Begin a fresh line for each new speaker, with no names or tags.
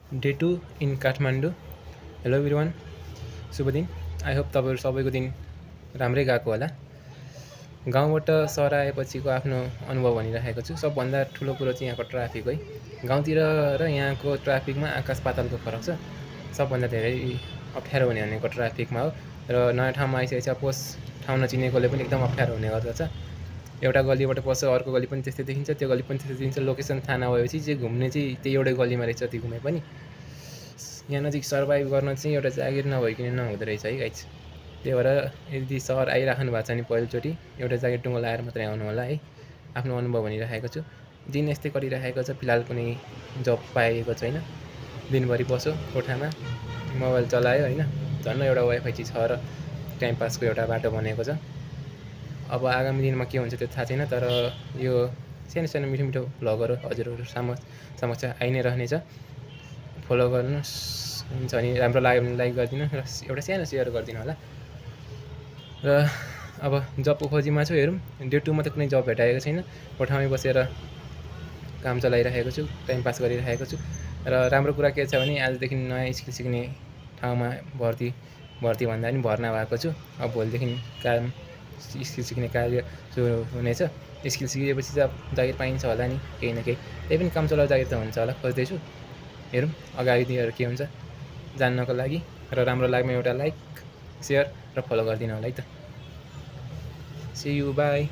Day 2 in Kathmandu. Hello everyone, शुभ दिन। I hope तपाईँहरू सबैको दिन राम्रै गएको होला। गाउँबाट सहर आएपछिको आफ्नो अनुभव भनिरहेको छु। सबभन्दा ठुलो कुरो चाहिँ यहाँको ट्राफिक है। गाउँतिर र यहाँको ट्राफिकमा आकाश पातालको फरक छ। सबभन्दा धेरै अप्ठ्यारो हुने भनेको ट्राफिकमा हो। र नयाँ ठाउँमा आइसकेपछि पोस्ट ठाउँ नचिनेकोले पनि एकदम अप्ठ्यारो हुने गर्दछ। एउटा गल्लीबाट पस्छ, अर्को गल्ली पनि त्यस्तै देखिन्छ, त्यो गल्ली पनि त्यस्तै देखिन्छ। लोकेसन थाहा नभएपछि चाहिँ घुम्ने चाहिँ त्यही एउटै गल्लीमा रहेछ, जति घुमे पनि यहाँ नजिक सर्भाइभ गर्न चाहिँ एउटा जागिर नभइकन नहुँदो रहेछ है गाइज। त्यही भएर यदि सहर आइराख्नु भएको छ भने पहिलोचोटि एउटा जागिर टुङ्गो लगाएर मात्रै आउनु होला है। आफ्नो अनुभव भनिरहेको छु। दिन यस्तै गरिरहेको छ। फिलहाल कुनै जब पाएको छैन। दिनभरि बस्यो कोठामा, मोबाइल चलायो होइन। झन् एउटा वाइफाई चाहिँ छ र टाइम पासको एउटा बाटो बनेको छ। अब आगामी दिनमा के हुन्छ त्यो थाहा छैन, तर यो सानो सानो मिठो मिठो भ्लगहरू हजुरहरू समक्ष आइ नै रहनेछ। फलो गर्नुहोस्, हुन्छ भने राम्रो लाग्यो भने लाइक गरिदिनु र एउटा सानो सेयर गरिदिनु होला। र अब जबको खोजीमा छु, हेरौँ। डे 2 मा त कुनै जब भेटाएको छैन। कोठामै बसेर काम चलाइरहेको छु, टाइम पास गरिरहेको छु। र राम्रो कुरा के छ भने आजदेखि नयाँ स्किल सिक्ने ठाउँमा भर्ती भन्दा पनि भर्ना भएको छु। अब भोलिदेखि काम स्किल सिक्ने कार्य सुरु हुनेछ। स्किल सिकेपछि चाहिँ जागिर पाइन्छ होला नि, केही न केही। त्यही पनि काम चलाउ जागिर त हुन्छ होला, खोज्दैछु। हेरौँ अगाडि दिनहरू के हुन्छ जान्नको लागि। र राम्रो लाग्ने एउटा लाइक, सेयर र फलो गरिदिनु होला है त। See you, by.